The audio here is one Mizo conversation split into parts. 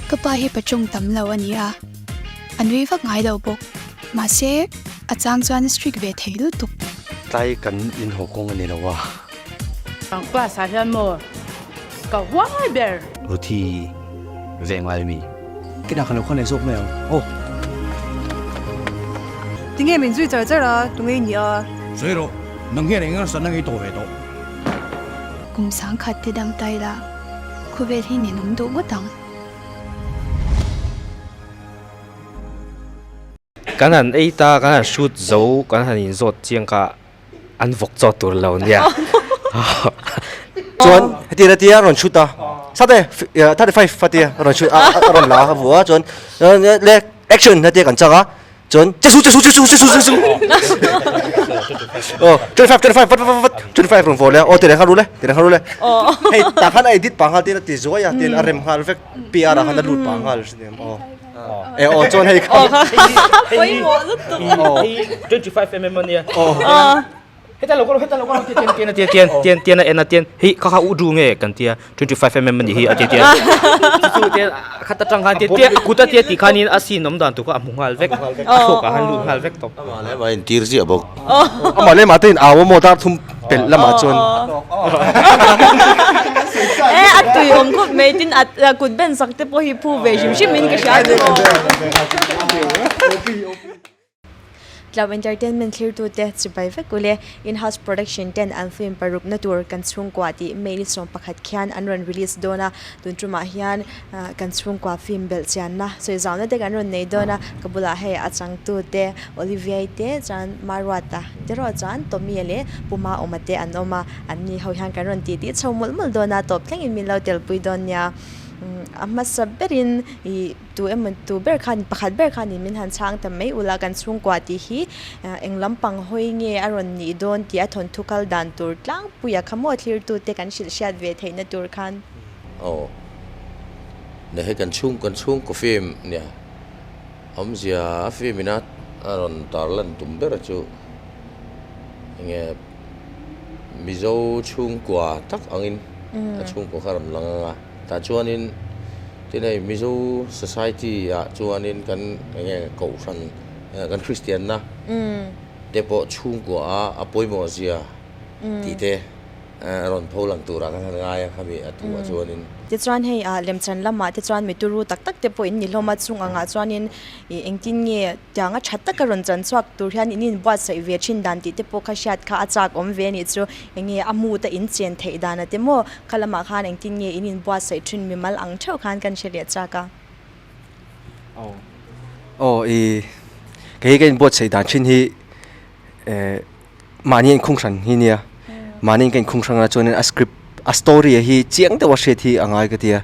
Ka pa hi pachawng tam lo a ni a, a nui vak ngai lo bawk. Mahse, a chang chuan a strict ve thei lutuk. Tlai kan inhaw kawng a ni lo a. Class ah hian maw ka huai ber. Ruthi ve ngai mi. Kinah kan lo khawn leh zawk mai ang aw. Tinge min zui char char a, tunge i nih a? Sawi rawh, nang hian eng nasa nang i tawh ve tawh. Kum sangkhat te dam tai la, khawvel hi ninawm duh ngawt ang. Kan han ei ta, kan han shoot zo, kan han inzawt chiang kha an vawk chaw tur lo nia. Chuan heti hetia rawn shoot a, sate 35 fatia rawn shoot a rawn la a vu a chuan le action hetia kan chak a chuan chesu chesu chesu chesu chesu oh 25 25 vat vat vat 25 rawn vaw leh a aw tireng kha ru le tireng kha ru le hei tah khan a edit pah nghal tin a ti zuai a tin a rem nghal vek PR ah khan a lut pah nghal aw. E aw chuan hei kha. Pawimawh lutuk. Hei 25 mm ania. Heta lo kal heta lo kal tian tian tian tian tian tian a en a tian hei kha kha u du nge kan tia 25 mm ani hi a ti tian. Chu tian khat atang khan tian tian a kut a tia ti khanin a scene awm dan tur kha a hmu nghal vek. A thluak ah khan lut nghal vek tawp. Amah leh amah a intir ziah bawk. Amah leh amah te in au a maw dar thum pelh lamah chuan. E a tui awm khawp mai tin a kut ben sak te pawh hi phu ve hrim hrim in ka hria chu aw. Tlau Entertainment thlirtu te chibai vek ule in-house production ten an film paruk na tur kan chhungkua tih May ni 11 khian an rawn release dawn a tun tumah hian kan chhungkua film belh chianna sawi zauna te kan rawn nei dawn a ka bulah hei a changtu te Olivier te chuan Maruata te erawh chuan Tommy leh Puma awma te an awm a an ni ho hian kan rawn tih tih chho mawlh mawlh dawn a tawp thlengin min lo telpui dawn nia a hmasa berin ih tu emaw tu ber khan pakhat ber khanin min han chhang ta mai ula kan chhungkua tih hi eng lampang hawi nge a rawn nih dawn tih a thawnthu kal dan tur tlangpuia kha maw thlirtute kan hrilh hriat ve theihna tur khan. Aw ne hei kan chhung kan chhungkaw film nia awmzia a film ina a rawn tarlan tum ber chu enge Mizo chhungkua tak angin a chhungkua kha a rawn lang ang a tah chuanin tin hei Mizo society ah chuanin kan enge kohhran kan Kristianna te pawh chhungkua a a pawimawh zia tih te a rawn pho lang turah khan han ngai a khami a thuah chuanin. Tichuan hei ah lemchan lamah te chuan mi turu tak tak te pawh in ni hlawm a chung angah chuanin ih engtin nge tianga tha taka rawn chan chhuak tur hian in inbuatsaih ve thin dan tih te pawh kha hriat kha a chak awm ve a nih chu enge a mood a in chen theih dan a te maw kha lamah khan engtin nge in inbuatsaih thin mimal ang theuh khan kan hre leh chak a. Aw aw ih kei ka inbuatsaih dan thin hi eh. Mahni a inkhung hran hi nia, mahni ka inkhung hrang a chuanin a script a story a hi chiang deuh a hriat hi a ngai ka ti a,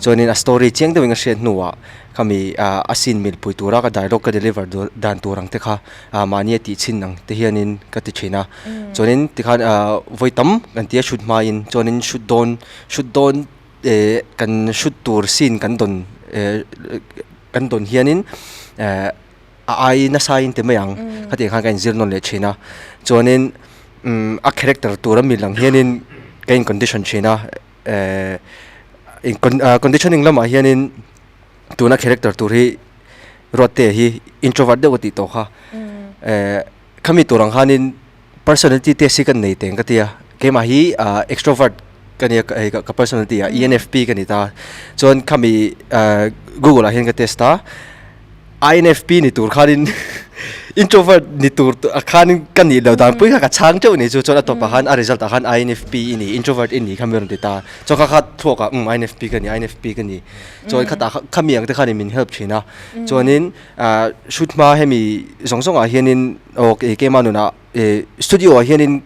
chuanin a story chiang deuhin ka hriat hnuah khami ah a scene mil pui tura ka dialogue ka deliver dur dan tur ang te kha ah mahni a tih chhin ang te hianin ka ti thin a, chuanin tikhan ah vawi tam kan tia shoot hmain chuanin shoot dawn shoot dawn eh kan shoot tur scene kan dawn eh kan dawn hianin eh. A ai nasa in ti mai ang khatiang khan ka inzir nawn leh thin a chuanin umm a character tur a mil ang hianin ka in condition thin a ehh in conditioning lamah hianin tuna character tur hi Ruattea hi introvert deuh a tih tawh kha ehh khami tur ang khanin personality test hi ka nei teng ka tia keimah hi ah extrovert ka nia hei ka personality ah ENFP ka ni ta chuan khami ah google ah hian ka test a INFP ni tur khanin introvert ni tur ah khanin ka nih loh dan pui kha ka chhang teuh ni chu chuan a tawpah khan a result ah khan INFP i ni introvert i ni kha mi rawn ti ta chuan kha kha thluak ah umm INFP ka ni INFP ka ni chuan khatah khami ang te khanin min help thin a chuanin. Ah shoot hma hemi zawng zawng ah hianin aw kei keimah nunah ih studio ah hianin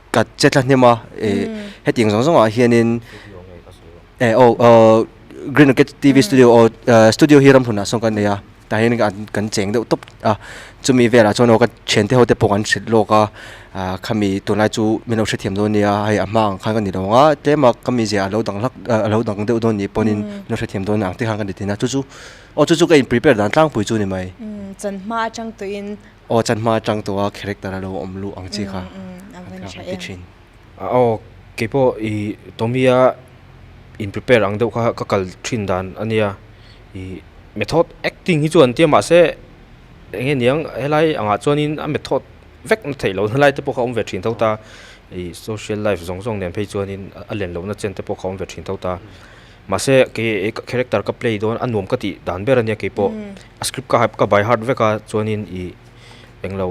ka che thla hnem a ih hetiang zawng zawng ah hianin eh aw aw green rocket T V studio aw studio hi ramhlun ah sawn kan nei a tah hian kan cheng deuh tawp a chumi velah chuan aw ka thiante ho te pawh kan hrilh lawk a ah khami tunlai chu min lo hrethiam dawn nia hei a hma ang khan ka ni lo ang a tlem a ka mizia a lo dang hlak a lo dang deuh dawn nih pawhin min lo hrethiam dawn ang te khan ka ni thin a chu chu. Aw chu chu ka in prepare dan tlangpui chu ni mai. Umm chan hma atang tuin. Aw chan hma atang tuah character a lo awm luh ang chi kha. Umm a van tha em. Thin. Aw keipawh i Tommy-a in prepare ang deuh kha ka kal thin dan a nia. Ih method acting hi chu an tia mahse eng nge niang helai angah chuanin a method vek na theih loh na lai te pawh kha a awm ve thin tho ta ih social life zawng zawng nen phei chuanin a len lohna chen te pawh kha a awm ve thin tho ta mahse kei character ka play dawn a nuam ka tih dan ber ania keipawh a script ka ka by heart vek a chuanin ih englo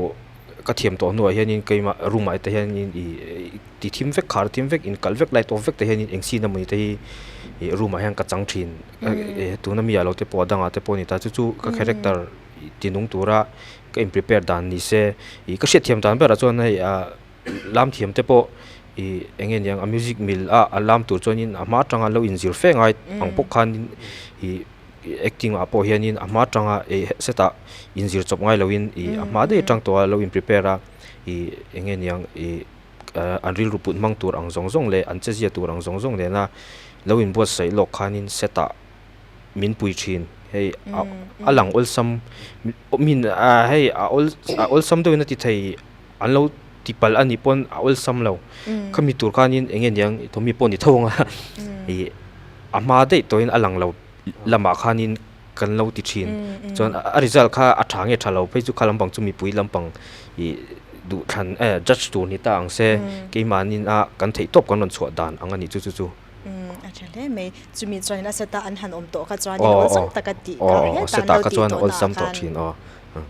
ka thiam tawh hnuah hianin keimah room ah te hianin ih Ti thim vek, khar thim vek, in kalh vek, light off vek te hianin eng scene emawni te hi ih room ah hian ka chang thin tuna mi ah lo te pawh a dangah te pawh a ni ta chu chu ka character ti nung tura ka in prepare dan ni se ih ka hriatthiam dan berah chuan hei ah lam thiam te pawh ih eng nge niang a music mil a a lam tur chuanin a hma atanga lo inzir fe ngai ang bawk khanin ih acting ah pawh hianin a hma atanga ih set ah inzir chawp ngai loin ih a hma daih atang tawha lo in prepare a ih eng nge niang ih. an rilru put hmang tur ang zawng zawng leh an che zia tur ang zawng zawng nena lo inbuatsaih lawk khanin set ah min pui thin hei a lang awlsam min hei a awl a awlsam deuhin a ti thei an lo ti palh a nih pawn a awlsam lo khami tur khanin eng nge niang Tommy pawh ni tho ang a ih a hma daih tawhin a lang lo lamah khanin kan lo ti thin chuan a result kha a tha nge tha lo phei chu kha lampang chu mipui lampang ih duh thlan eh judge tur ni ta ang se keimahni a kan theih tawp kan rawn chhuah dan ang a ni chu chu chu. A tha hle mai chumi chuan a set a an han awm tawh kha chuan awlsam taka tih kha hetah an lo tih tawh na ah khan.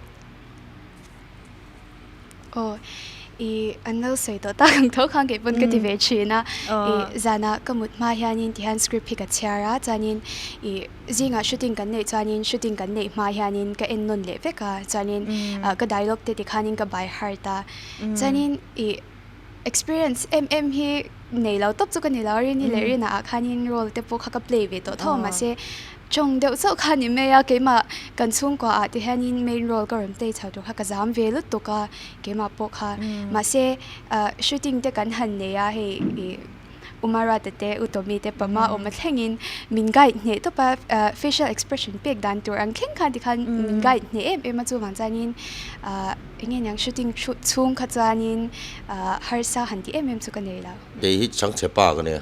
Aw, i an lo sawi tawh tak ang tho khan kei pawn ka ti ve thin a. I zanah ka mut hma hianin tihian script hi ka chhiar a, chuanin i zingah shooting kan neih chuanin shooting kan neih hma hianin ka en nawn leh vek a, chuanin ka dialogue te tikhanin ka by heart a, chuanin i experience em em hi nei lo tawp chu ka ni lo a, Rini leh Rina ah khanin role te pawh kha ka play ve tawh tho a mahse Tawng deuh chauh kha ni mai a, keimah kan chhungkua ah te hianin main role ka rawn play chho tur kha ka zam ve lutuk a, keimah pawh kha. Mahse shooting te kan han nei a, hei ih Umarata te Utomi te Pama awm a thlengin min guide hneh tawp a, facial expression pek dan tur ang thleng khan tikhan min guide hneh em em a, chuvang chuanin eng nge niang shooting chhung kha chuanin harsa han tih em em chu ka nei lo. Kei hi chhangchhe pa ka nia.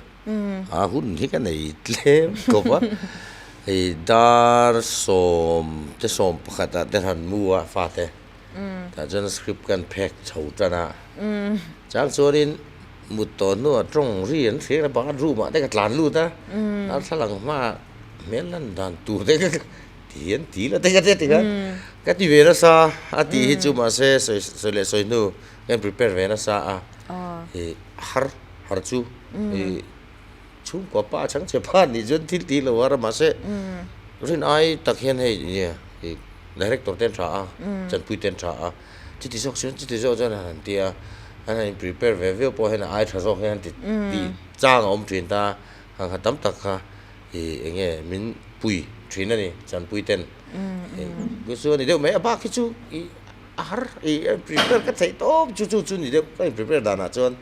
A hun hi ka nei tlem khawp a, hei dar sawm te 11 ah te han mu a fate tah chuan script kan phek chho tan a, chang chuanin mut tawh hnuah tawng ri an hria a bathroom ah te ka tlan lut a, darthlalang hmaah hmel lan dan tur te ka ti hian ti la te ka ti a, ka ti ve nasa a tih hi chu mahse sawi leh sawi hnu ka prepare ve nasa a, har. Har chu i chhungkua pa chhang che pa nih chuan thil tih lo a ram mahse rin ai tak hian hei nia i director te an tha a chanpui te an tha a chuti zawk chuan chuti zawk chuan han ti a an han in prepare ve viau pawh hian a ai tha zawk hian ti tih chang a awm thin ta han kha tam tak kha i eng nge min pui thin a ni chanpui ten chu a ni deuh mai a bak hi chu i. A har i a prepare ka theih tawp chu chu chu ni deuh ka in prepare danah chuan.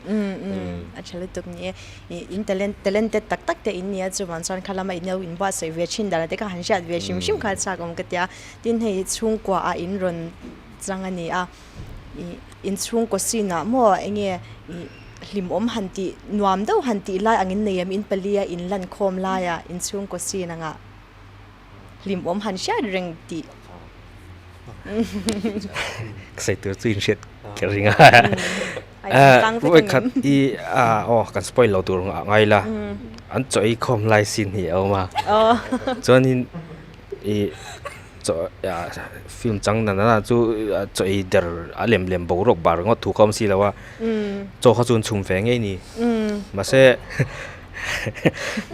A tha lutuk ni e. I in talent talented tak tak te in nia chuvan chuan kha lama in lo in buatsaih ve thin danah te kha han hriat ve hrim hrim kha chak awm ka tia. Tin hei chhungkua ah in rawn chang a ni a. I in chhungkaw scene ah maw enge i hlimawm han tih nuam deuh han tih lai ang in nei em in pali a in lan khawm lai ah in chhungkaw scene ang ah. Hlimawm han hriat reng tih. Ka sawi tur chu in hriat ka ring a. Vawi khat i aw kan spoil lo tur ngai la. An chaw ei khawm lai scene hi a awm a. Chuanin i chaw film chang na na chu chaw ei der a lem lem boruak bar ngawt thu kha awm si lo a. Chaw kha chu an chhum ve ngei ni. Mahse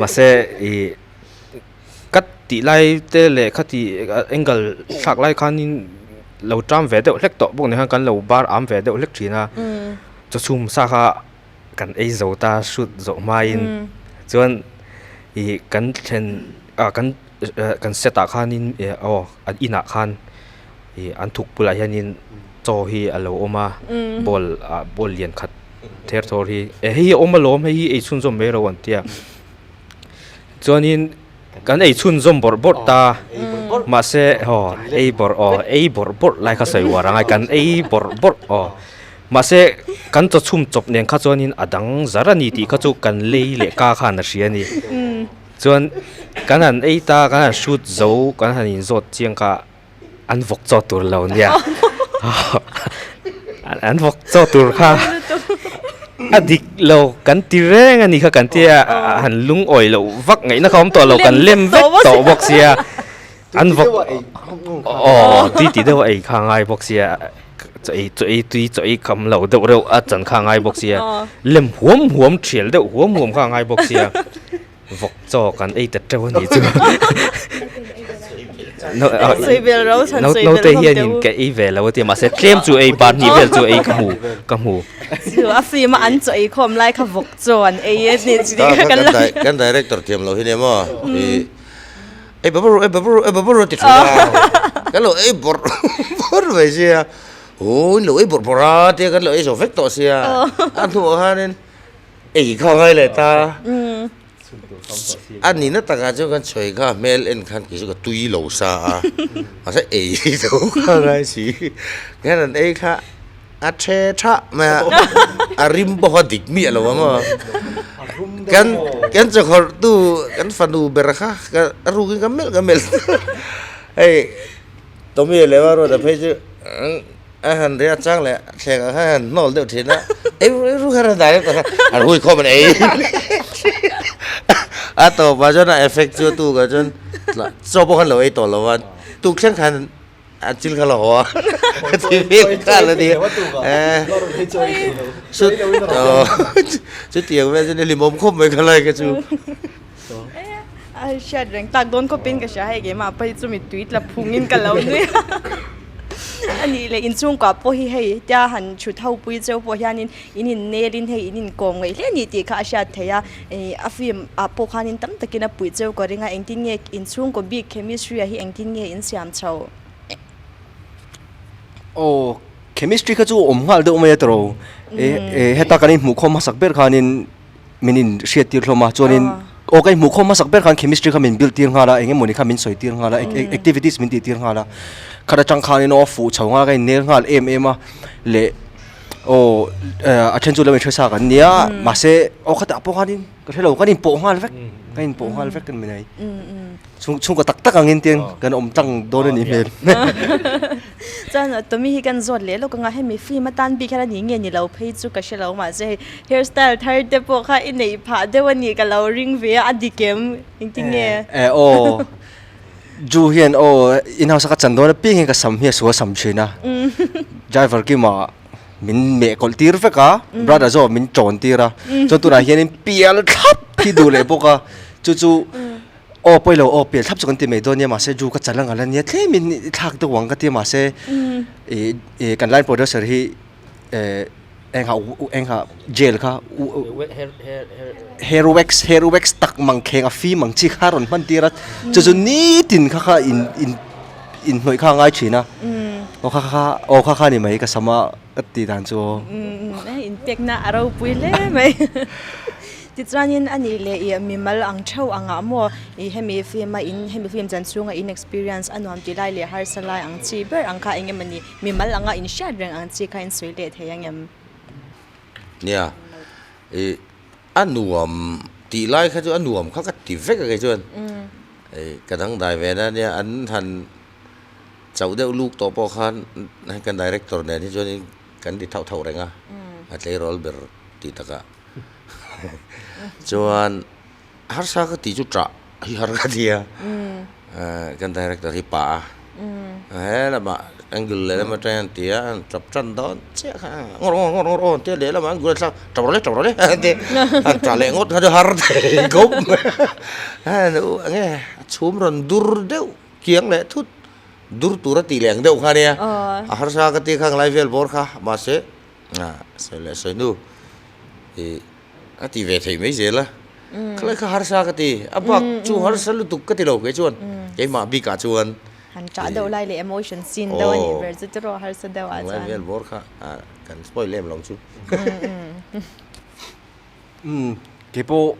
mahse i. Ka tih lai te leh kha tih angle thlak lai khanin lo ṭam ve deuh hlek tawh bawk nen khan kan lo bar am ve deuh hlek ṭhin a chawchhum sa kha kan ei zo ta shoot zawh hmain chuan ih kan thlen ah kan kan set ah khanin aw an inah khan ih an thuk bulah hianin chaw hi a lo awm a bowl ah bowl lian khat ther thawr hi eh hei hi a awm alawm hei hi ei chhunzawm mai ro an tia. Chuanin kan ei chhunzawm bawrh bawrh ta mahse aw ei bawrh aw ei bawrh bawrh lai kha sawi uar ang a kan ei bawrh bawrh aw mahse kan chaw chhum chawp nen kha chuanin a dang zar a ni tih kha chu kan lei leh ka khan a hria a ni chuan. Kan han ei ta, kan han shoot zo, kan han inzawt chiang kha an vawk chaw tur lo nia. An vawk chaw tur kha a dik lo kan ti reng a ni kha kan tia han lungawi loh vak ngaihna kha awm tawh lo kan lem vek tawh bawk sia. An vawk aw tui ti deuh a ei kha a ngai bawk sia chaw ei chaw ei tui chaw ei kham lo deuh reuh a chan kha a ngai bawk sia lem huam huam thial deuh huam huam kha a ngai bawk sia vawk chaw kan ei ta teuh a nih chu naute hianin ka ei ve lo a tia mahse tlem chu ei bar hnih vel chu ei ka hmu ka hmu. Chu a film a an chaw ei khawm lai kha vawk chaw an ei a nih chu kan la kan director thiam loh hi nia maw i Ei ba bawr ei ba bawr ei ba bawr a ti thin a, kan lo ei bawrh bawrh mai sia, aw in lo ei bawrh bawrh a tia kan lo ei zo vek tawh sia, a hnuah khanin ei kha a ngai leh ta, a nihna takah chuan kan sawi kha hmel en khan kei chu ka tui lo sa a, mahse ei lo kha a ngai si, khan an ei kha a the tha mai a, a rim pawh a dik miah lo ang aw. Kan kan chawkhawrh tu kan fanu ber kha ka a rukin ka melh ka melh hei Tommy leh a ruat a phei chu a han ria chang leh thleng ah khan a han hnawl deuh thin a ei ru ei ru khan a dah deuh tawh a an hui khawm an ei a tawpah chuan a effect chu a tukah chuan chaw pawh khan lo ei tawh lo a tuk thleng khan A chil kha la haw a, ti vel nghal a ni. Chutiang vel chuan i hlimawm khawp mai kha lai kha chu. A hriat reng tak dawn khawpin ka hria hei keimah pawh hi chu mittui tla phungin ka lo nui a. A nih leh inchhungkua pawh hi hei tia han thut ho pui cheu pawh hianin in innelin hei in inkawm ngaih hle a ni tih kha a hriat theih a. A film ah pawh khanin tam takin a puih cheu ka ring a, engtin nge inchhungkaw bik chemistry ah hi engtin nge in siam chho? Aw, chemistry kha chu awm nghal deuh mai a tawrh e, heta kan inhmuh khawm hmasak ber khanin min in hriat tir hlawm a, chuanin aw ka inhmuh khawm hmasak ber khan chemistry kha min build tir nghal a, eng emawni kha min sawi tir nghal a, activities min tih tir nghal a, khat atang khanin aw fuh chho nghal a, ka innel nghal em em a leh Aw a then chu lo inhre sa kan nia mahse aw khatah pawh khanin ka hre lo kan inpawh nghal vek kan inpawh nghal vek kan ni mai chhung chhungkaw tak tak angin tiang kan awm tlang dawn a nih hmel. Chuan Tommy hi kan zawt leh lawk anga hemi film atan bik hian a nih nge ni lo phei chu ka hre lo mahse hei hair style thar te pawh kha i neih phah deuh a nih ka lo ring ve a a dik em engtin nge? Aw Ju hian aw in house a ka chan dawn apiang hian ka sam hi a sual sam thin a, driver kima min meh kawlh tir vek a, brother zawk min tawn tir a, chuan tunah hianin pial thlap hi duh leh bawk a, chu chu aw pawilo aw pial thlap chu kan ti mai dawn nia mahse Ju ka chan ang ala nia tlemin i thlak deuh ang ka ti a mahse ih ih kan line producer hi eh Engha engha gel kha hair wax hair wax tak mang kheng a fim ang chi kha rawn hman tir a chu chu nitin kha kha in in inhnawih kha a ngai thin a aw kha kha aw kha kha ni mai ka sam a ka tih dan chu aw. Inpekna a ropui hle mai. Tichuanin a nih leh ih mimal ang theuh angah maw ih hemi film a in hemi film chan chhunga in experience a nuam tih lai leh harsa lai ang chi ber ang kha eng emawni Mimal anga in hriat reng ang chi kha in sawi leh thei ang em? Nia, i a nuam tih lai kha chu a nuam kha ka ti vek a kei chuan. I ka dangdai ve na nia an han chauh deuh luk tawh pawh khan hei kan director nen hi chuan kan ti thauh thauh reng a, a tleirawl ber tih takah. Chuan Harsa ka tih chu ṭah hi har ka ti a, kan director hi pa a, he lamah angle lehlam atang hian ti a, an ṭap ṭan dawn chiah kha ngawr ngawr ngawr ngawr aw an tia lehlamah angle a thlak ṭap rawh le ṭap rawh le an ti an ṭah leh ngawt kha chu har thei khawp mai a, enge a chhum rawn dur deuh kiang leh thut dur tur a tih leh ang deuh kha ania, a harsa ka ti kha ang lai vel bawr kha mahse sawi leh sawi hnu ih. A ti ve thei mai zel a, khalai kha harsa ka ti, a bak chu harsa lutuk ka ti lo kei chuan keimah bikah chuan. Han ṭah deuh lai leh emotion scene deuh a nih ber chu tiraw harsa deuh ah chuan. Vel bawr kha kan spoil em lo chu. Umm keipawh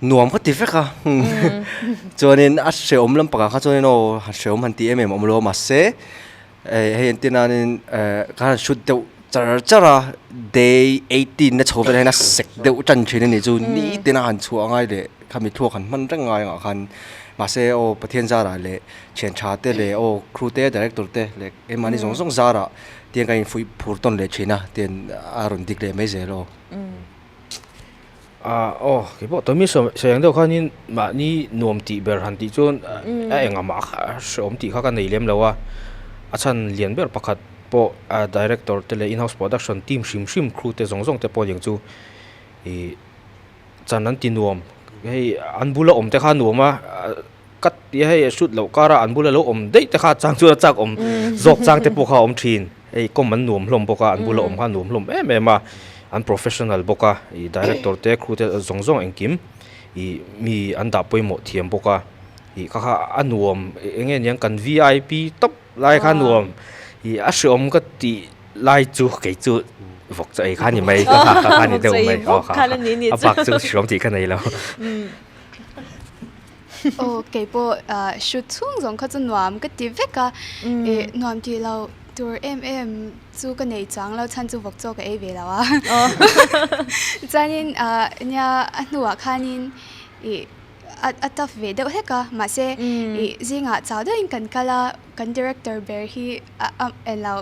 nuam ka ti vek a, chuanin a hrehawm lampangah kha chuanin aw hrehawm han ti em em awm lo a mahse Hei entir nanin ka han shoot deuh char char a day 18 na chho velah hian a sek deuh tan thin a nih chu nitin a han chhuah angai leh. Khami thluak han hman reng ngai angah khan mahse aw Pathian zarah leh thian tha te leh aw crew te director te leh keimahni zawng zawng zarah tiang kan infuih phur tawn leh thin a tian a rawn dik leh mai zel aw. Ah aw keipawh Tommy sawi ang deuh khanin mahni nuam tih ber han tih chuan a engah mah kha hrehawm tih kha ka nei lem lo a, a chhan lian ber pakhat pawh a director te leh in house production team hrim hrim crew te zawng zawng te pawh aniang chu ih. Chan an ti nuam hei an bula awm te kha a nuam a ka ti hei a shoot loh kar a an bula lo awm daih te kha chang chuan a chak awm zawk chang te pawh kha a awm thin hei kawm an nuam hlawm bawk a an bula awm kha a nuam hlawm em em a an professional bawk a ih director te crew te zawng zawng engkim ih mi an dah pawimawh thiam bawk a ih kha kha a nuam eng nge niang kan V I P tawp lai kha a nuam ih a hreawm ka tih. Lai chu kei chu vawk chaw ei kha ni mai ka kha kha ni deuh mai aw kha a bak chu hriam tih ka nei lo. Aw kei pawh shoot chhung zawng kha chu nuam ka ti vek a ih nuam tih lo tur em em chu ka nei chuang lo chhan chu vawk chaw ka ei ve lo a chuanin nia a hnuah khanin ih a tough ve deuh hlek a mahse ih zingah chau deuhin kan kal a kan director ber hi a englo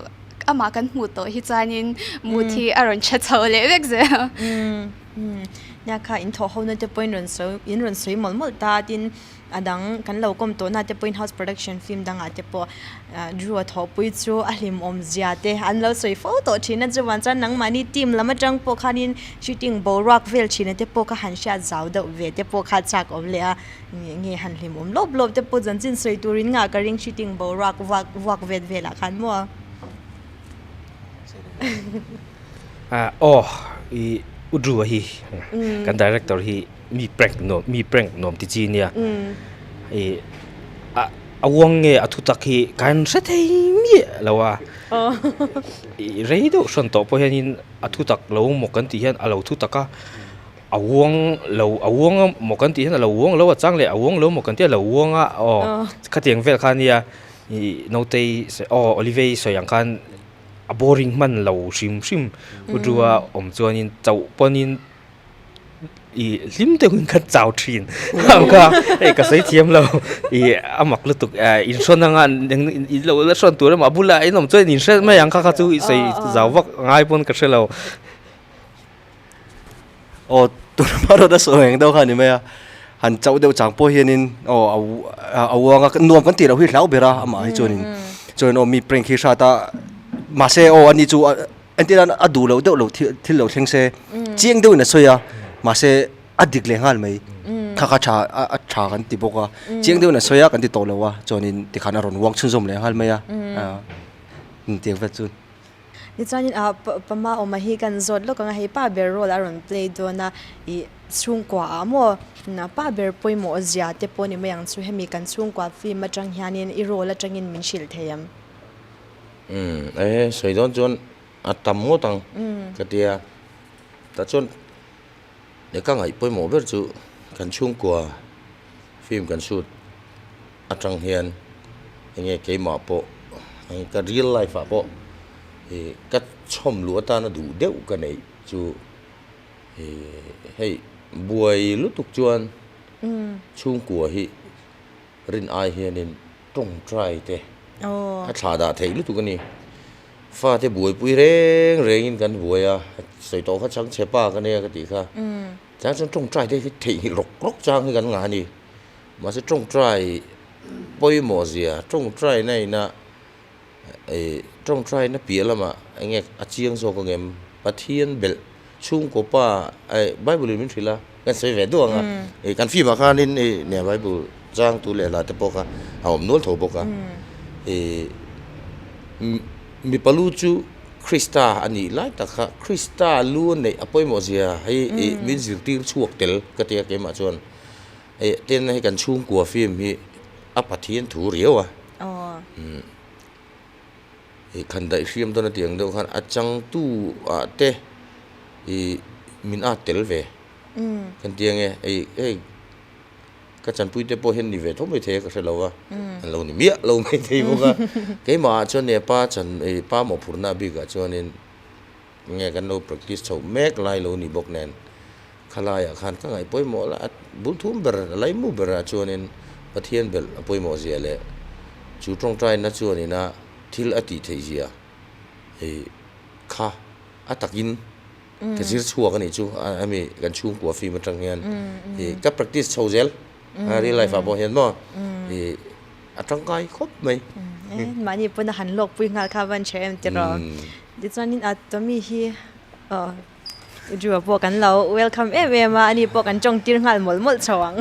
amah kan hmuh tawh hi chuanin mut hi a rawn tha chho leh vek zel. Nia kha in thawh ho na te pawhin rawn sawi in rawn sawi mawlh mawlh ta tin a dang kan lo kawm tawh na te pawhin house production film dangah te pawh Drew a thawhpui chu a hlimawm zia te an lo sawi fo tawh thin a chuvan chuan nangmahni team lam atang pawh khanin shooting boruak vel thina te pawh kha han hriat zau deuh ve te pawh kha chak awm leh a nge nge han hlimawm lawp lawp te pawh chanchin sawi turin ngah ka ring shooting boruak vuak vuak vet velah khan maw. Aw i u Drew a hi kan director hi mi prank nuam mi prank nuam ti chi nia i a a uang nge a thutak hi kan hre thei miah lo a i rei deuh hrawn tawh pawh hianin a thutak lo maw kan tih hian a lo thutak a a uang lo a uang a maw kan tih hian a lo uang lo a chang leh a uang lo maw kan tih hian a lo uang a aw khatiang vel kha ania i nautei aw Olivei sawi ang khan. a boring hman lo hrim hrim u Drew-a awm chuanin chauh pawnin ih hlim deuhin khan chau thin ang kha hei ka sawi thiam lo ih a mak lutuk inhrawn anga i lo la hrawn tur emaw a bulah in awm chuan in hre mai ang kha kha chu i sawi zau vak ngai pawn ka hre lo. Aw tuna rawt a sawi ang deuh kha a ni mai a han chauh deuh chang pawh hianin aw a uang a nuam kan tih loh hi hlau ber a amah hi chuanin chuan aw mi prank hi hrat a mahse aw ani chu entir nan a duh loh deuh loh thil thil lo thleng se chiang deuhin a sawi a mahse a dik leh nghal mai kha kha tha a tha kan ti bawk a chiang deuhin a sawi a kan ti tawh lo a chuanin tikhan a rawn uang chhunzawm leh nghal mai a intiang vel chu. Tichuanin ah Pama awma hi kan zawt lawk ang a, hei pa ber role a rawn play dawn a, ih chhungkua ah maw pa ber pawimawh zia te pawh ni mai ang chu hemi kan chhungkua film atang hianin i role atangin min hrilh thei ang. Umm e sawi dawn chuan a tam ngawt ang ka tia tah chuan ka ngaih pawimawh ber chu kan chhungkua film kan shoot atang hian enge keimah pawh ka real life ah pawh ih ka chhawm luh atana duh deuh ka neih chu ih hei buai lutuk chuan chhungkua hi rin ai hianin tawngtai te a thlah dah theih lutuk a ni fate buaipui reng rengin kan buai a sawi tawh kha chhangchhe pa ka nia ka tih kha chang chuan tawngtai te hi theihnghilh rawk rawk chang hi kan ngah a ni. Mahse tawngtai pawimawh zia tawngtai na ina ih tawngtai na piah lamah eng nge a chiang zawk ang em Pathian belh chhungkaw pa eh bible in min hrilh a kan sawi ve duh ang a ih kan film ah khanin ih nia bible changtu leh hla te pawh kha a awm nual tho bawk a ih mipa lu chu Krista a nih lai tak kha Krista lu a neih a pawimawh zia hei ih min zirtir chhuak tel ka tia keimah chuan. Hei tin hei kan chhungkua film hi a Pathian thu riau a umm ih khan daih hriam dawn a tih ang deuh khan a changtu ah te ih min at tel ve kan tia nge hei hei ka chanpui te pawh hian ni ve tho mai thei a ka hre lo a an lo ni miah lo mai thei bawk a keimah ah chuan pa chan ih pa mawhphurhna bikah chuanin nge kan lo practice chhoh mek lai lo ni bawk nen. Khalaiah khan ka ngaih pawimawh la, a bul thum ber, a laimu berah chuanin Pathian belh a pawimawh zia leh chu tawngtaina chuanina thil a tih theih zia hei kha a takin ka zir chhuak a nih chu hemi kan chhungkua film atang hian ih ka practice chho zel real life ah pawh hian maw ih a tangkai khawp mai. Mahni pawn a han lawk pui nghal kha van tha em tiraw. Tichuanin a Tommy hi aw. Drew-a pawh kan lo welcome em em a, ani pawh kan tawng tir nghal mawlh mawlh chho ang.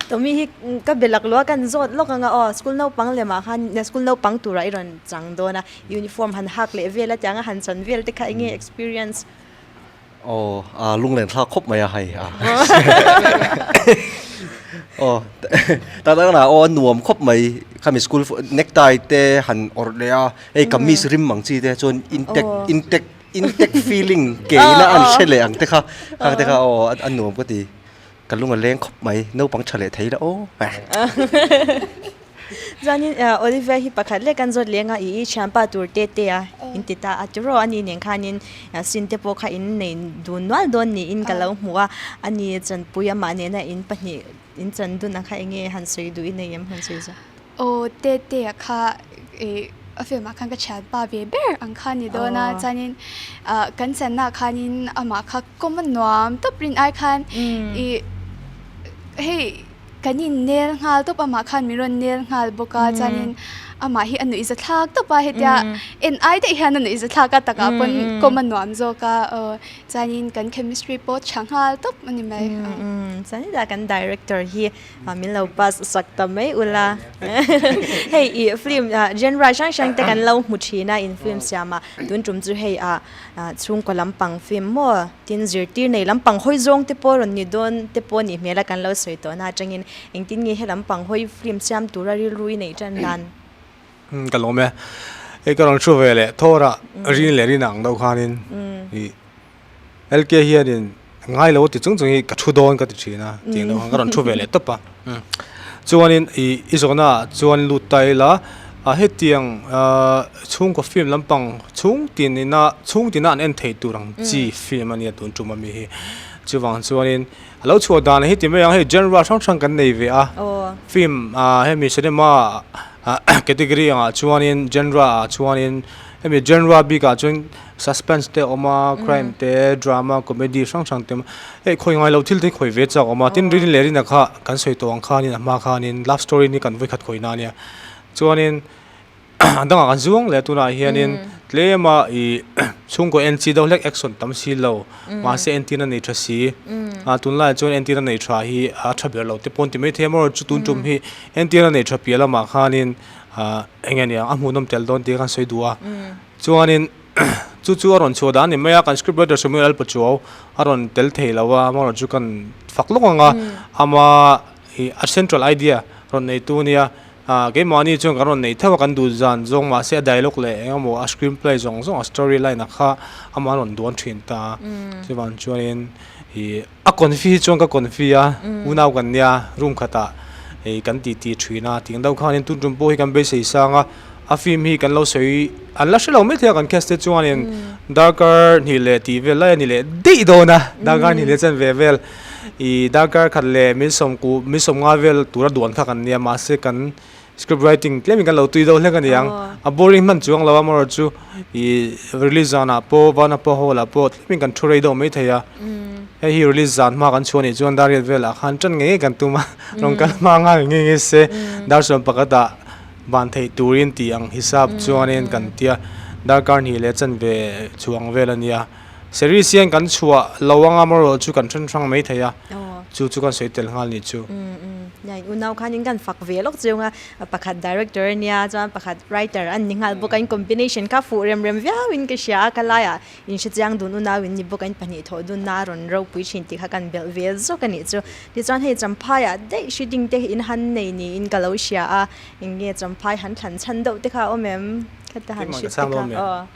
Tommy hi ka be laklawh a, kan zawt lawk ang a aw, school naupang lemah khan school naupang turah i rawn chang dawn a, uniform han hak leh vel a tiang a han chan vel te kha enge experience? Aw, a lunglen thlak khawp mai a hei a. Aw, tak tak na aw a nuam khawp mai, khami school necktie te han awrh leh a, hei kamis rim ang chi te chuan intact intact Intact feeling ke ina an hre leh ang te kha khang te kha aw a nuam ka ti ka lung a leng khawp mai naupang tha leh thei la aw. Chuanin Olivia hi pakhat lek an zawt leng a i i thianpa tur te te a in ti ta a tiraw ani nen khanin sin te pawh kha in nei dun nual dawn niin ka lo hmu a ani chanpui amah nena in pahnih in chan dun ang kha enge han sawi duh i nei em han sawi zawk. Aw te te a kha ih a film ah khan ka thianpa ve ber ang kha a ni dawn a chuanin ah kan channa ah khanin amah kha kawm a nuam tawp rin ai khan ih hei kan in nel nghal tawp amah khan min rawn nel nghal bawk a chuanin amah hi a nuih za thlak tawp a hetia en ai daih hian a nuih za thlak a takah pawn kawm a nuam zawk a aw chuanin kan chemistry pawh tha nghal tawp a ni mai. Chuanin lah kan director hi Min lo pass sak ta mai ula. Hei i film genre hrang hrang te kan lo hmu thin a in film siam a tun tum chu hei ah chhungkaw lampang film maw tin zirtir nei lampang hawi zawng te pawh rawn ni dawn te pawh nih hmel a kan lo sawi tawh na atangin engtin nge he lampang hawi film siam tura rilru i neih tan dan. Ka lawm e. Hei ka rawn hru ve leh thawr a rin leh rin ang deuh khanin i LK hianin ngai lo ti chung chung hi ka thu dawn ka ti thin a tih loh khan ka rawn thu ve leh tawp a chuanin ih i zawhna ah chuan lut ta ila a hetiang ahh chhungkaw film lampang chhung tin ina chhung tina an en thei tur ang chi film a nia tun tum ami hi chuvang chuanin a lo chhuah dan hi ti mai ang hei genre hrang hrang kan nei ve a film ah hemi cinema ah category angah chuanin genre ah chuanin hemi genre bikah chuan. Suspense te a awm a, crime te, drama, comedy hrang hrang te a awm a. Hei khawi ngai lo thil te hi khawi ve chak a awm a, tin Rin leh Rina kha kan sawi tawh ang khanin a hma khanin love story ni kan vawikhat khawihna a nia. Chuanin a dangah kan zuang leh a tunah hianin tlem a ih chhungkaw en chi deuh hlek action tam si lo mahse entirna nei tha si a tunlaiah chuan entirna nei tha hi a tha ber lo te pawh an ti maithei a maw chu tun tum hi entirna nei tha piah lamah khanin ah eng nge niang a hmuhnawm tel dawn tih kha an sawi duh a. Chuanin chu chu a rawn chhuah dan a ni mai a, kan script writer Samuel Alpachuau a rawn tel thei lo a, amaherawhchu chu kan fak lawk ang a, ama ih a central idea rawn neitu a nia, ah keimahni chuan kan rawn nei theuh a, kan duh zan zawng mahse a dialogue leh eng emaw a screen play zawng zawng a story line ah kha amah a rawn duan thin ta a, chuvang chuanin ih a confi hi chuan ka confi a, unau kan nia room khatah ih kan titi thin a, tih ang deuh khanin tun tum pawh hi kan beisei sang a. A film hi kan lo sawi an la hre lo mai thei a kan cast te chuanin darkar hnih leh tih vel lai a ni leh daih dawn a darkar hnih leh chen ve vel ih darkar khat leh min sawm kuh min sawm nga vel tura duan kha kan nia mahse kan script writing tlemin kan lo tui deuh hlek a ni ang a boring hman chuang lo a amaherawh chu ih release zanah pawh vanapa hall ah pawh tlemin kan thu rei deuh mai thei a hei hi release zan hma kan chhuah nih chuan dar riat velah khan tan ngei ngei kan tum a rawn kal hma nghal ngei ngei se dar sawm pakhatah. Van theih turin tih ang hisap chuanin kan tia darkar hnih leh chanve chhuang vel a nia. Series hian kan chhuah lo anga amaherawh chu kan then hrang mai thei a, chu chu kan sawi tel nghal nih chu. Nia in unau khanin kan fak ve lawk chiang a, pakhat director a nia chuan pakhat writer an ni nghal bawk a, in combination kha fuh rem rem viau in ka hria a, ka laiah in hre chiang dun unau in ni bawk a, in pahnih thawh dunna a rawn ropui thin tih kha kan belh ve zawk a nih chu. Tichuan hei Champhai ah daih shooting te in han nei niin ka lo hria a, eng nge Champhai han thlan chhan deuh te kha a awm em? Khata han shoot te kha aw.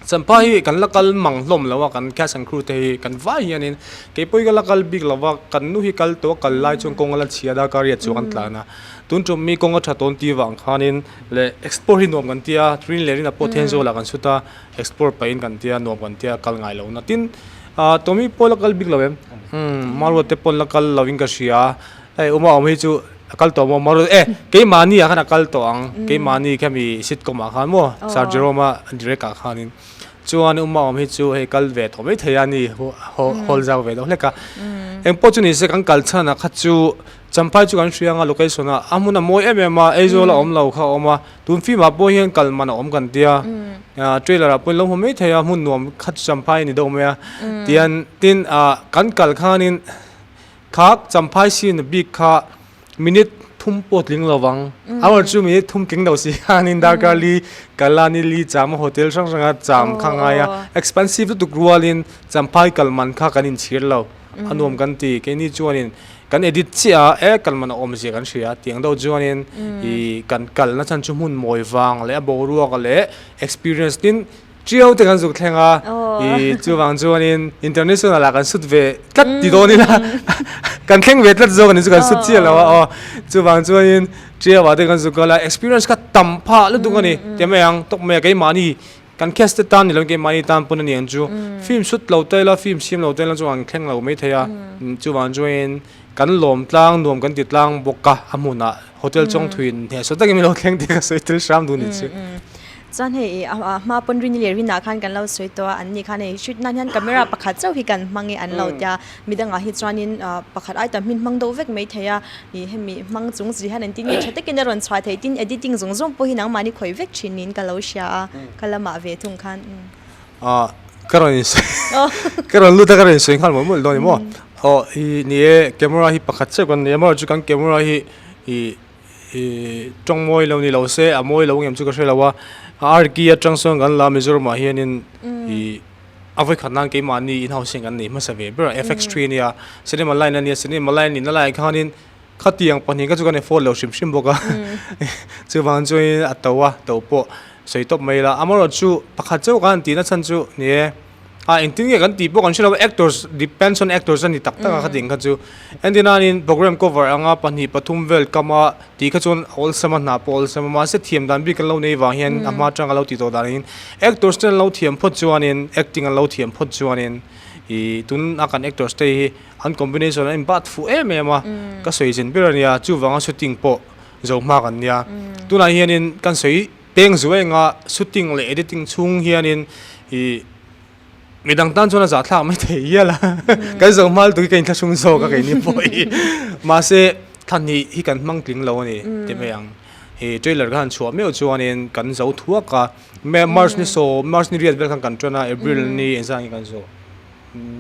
Champhai hi kan la kal mang hlawm lo a, kan cast and crew te hi kan vai hianin keipawh hi ka la kal bik lo va, kan nu hi kal tawh a kal lai chuan kawng a la chhia a darkar riat chu kan tlan a, tun tum mi kawng a tha tawn ti vang khanin leh explore hi nuam kan tia, rin leh rin ah pawh Thenzawl ah kan shoot a, explore pahin kan tia nuam kan tia kal ngai lo na tin. Tommy pawh la kal bik lo em? Umm Maruat te pawn la kal lo in ka hria. Hei Uma awm hi chu a kal tawh maw Maruat e keimahni ah khan a kal tawh ang keimahni khami sitcom ah khan maw Sir Jerome a direct ah khanin chuan Uma awm hi chu hei kal ve tawh maithei a ni hawl zau ve deuh hlek a. Engpawh chu ni se kan kal chhan ah kha chu Champhai chu kan hria ang a location ah a hmun a mawi em em a Aizawl a awm lo kha a awm a. Tun film ah pawh hian kal man a awm kan tia, trailer ah pawhin lo hmu mai thei a, hmun nuam khat Champhai a ni deuh mai a, tian tin ah kan kal khanin kha Champhai scene bik kha minute thum pawh tling lo vang, hour chu minute thum tling lo si khanin darkar li kal a ni li cham a hotel hrang hrang a cham kha ngai a, expensive lutuk rualin Champhai kal man kha kan inchhir lo, a nuam kan ti, keini chuanin Kan edit chiah a, e kal man a awm zia kan hria tiang deuh chuanin ih kan kalna chhan chu hmun mawi vang leh a boruak leh experience tin tiau te kan zuk thleng a, ih chuvang chuanin international ah kan sut ve tlat ti dawn ila kan thleng ve tlat zawk a ni chu kan sut chiah lo a aw chuvang chuanin tiau ah te kan zuk kal a experience kha tam phah lutuk a ni ti mai ang tawk mai a keimahni Kan cast te tan ni lo keimahni tan pawn a ni ang chu. Film shoot lo te ila film siam lo te ila chuan an thleng lo mai thei a. Chuvang chuanin kan lawm tlang nuam kan ti tlang bawk a, a hmunah hotel chawng thuin hnehsawh takin min lo thleng tih ka sawi tel hram duh ni chu. Chuan hei a hma pawn rini leh rinah khan kan lo sawi tawh a, an ni khan hei shoot nan hian camera pakhat chauh hi kan hmang e an lo tia, midangah hi chuanin pakhat ai tam hi hmang deuh vek mai thei a, ih hemi hmang chung chi hian engtin nge tha takin a rawn chhuah theih tin editing zawng zawng pawh hi nangmahni khawih vek thin niin ka lo hria a ka lamah ve thung khan Ah ka rawn in ka rawn lut a ka rawn in sawi nghal mawlh mawlh dawn ni maw aw i ni e camera hi pakhat chiah kan nei a amaherawhchu kan camera hi ih ih tawng mawi lo ni lo se a mawi lo ngem chu ka hre lo a arki atang sawn kan la Mizoram ah hianin ih A vawikhat nan keimahni in-house hian kan nei hmasa ve ber a, FX3 a nia, cinema line a nia, cinema line nihna laiah khanin khatiang pahnih kha chu kan afford lo hrim hrim bawk a, chuvang chuanin a to a, to pawh sawi tawp mai ila, amaherawhchu pakhat chauh khan tihna chhan chu ni e, a engtin nge kan tih pawh kan hre lo a, actors depends on actors a ni tak tak a khatiang kha chu, entirnanin program cover anga pahnih pathum vel kama Tih kha chuan a awlsam a, hna pawh a awlsam a, mahse thiam dan bik an lo nei vang hian a hma atang a lo tih tawh danin actors te an lo thiam phawt chuanin acting an lo thiam phawt chuanin ih tun a kan actors te hi an combination an inbat fuh em em a, ka sawi zin ber a nia chuvanga shooting pawh zo hma kan nia tunah hianin kan sawi peng zuai anga shooting leh editing chhung hianin ih. Midang tan chuan a zahthlak mai thei hial a, kan zo hmal tui ka inthlahrung zawk a keini pawh hi. Mahse thla hnih hi kan hmang tling lo a ni ti mai ang. Hei trailer kha han chhuah meuh chuanin kan zo thuak a, March ni sawm, March ni riat vel khan kan tan a, April ni engzah nge kan zawh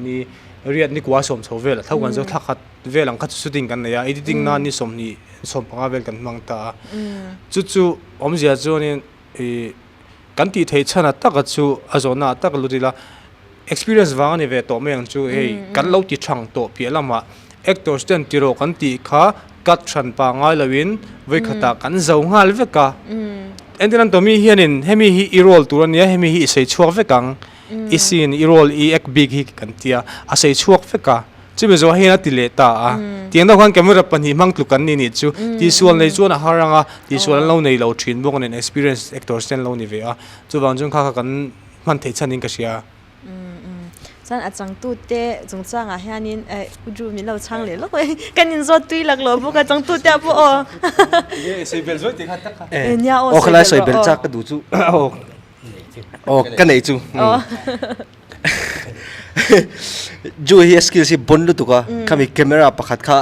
ni riat ni kua sawm chho vel a tho kan zo thla khat vel ang kha chu shooting kan nei a, editing nan ni 20 15 vel kan hmang ta a. Chu chu awmzia chuanin ih. Kan tih theih chhan a taka chu a zawhna ah tak lut ila, experience vang a ni ve tawh mai ang chu hei kan lo ti thang tawh piah lamah actors ten ti rawh kan tih kha cut hran pa ngai loin vawikhatah kan zo nghal vek a. Entirnan Tommy hianin hemi hi i role tur a nia hemi hi i sawi chhuak vek ang i scene i role i act bik hi kan tia a sawi chhuak vek a. Chumi zawh hian a ti leh ta a, tiang deuh khan camera pahnih hmang tluk an ni nih chu tihsual nei chuan a har ang a, tihsual an lo nei lo thin bawk a nen experience actors te an lo ni ve a, chuvang chuan kha kha kan hman theih chhan in ka hria. Chuan a changtute chungchangah hianin eh U Drew min lo chhang leh lawk mai, kan inzawt tui lak lo bawk a changtute ah pawh aw. Enge sawi belh zuai tih kha tak kha. Nia aw Aw khalai sawi sawi belh belh rawh aw. chak ka duh chu aw. Aw ka neih chu. Ju hi a skills hi bon lutuk a khami camera pakhat kha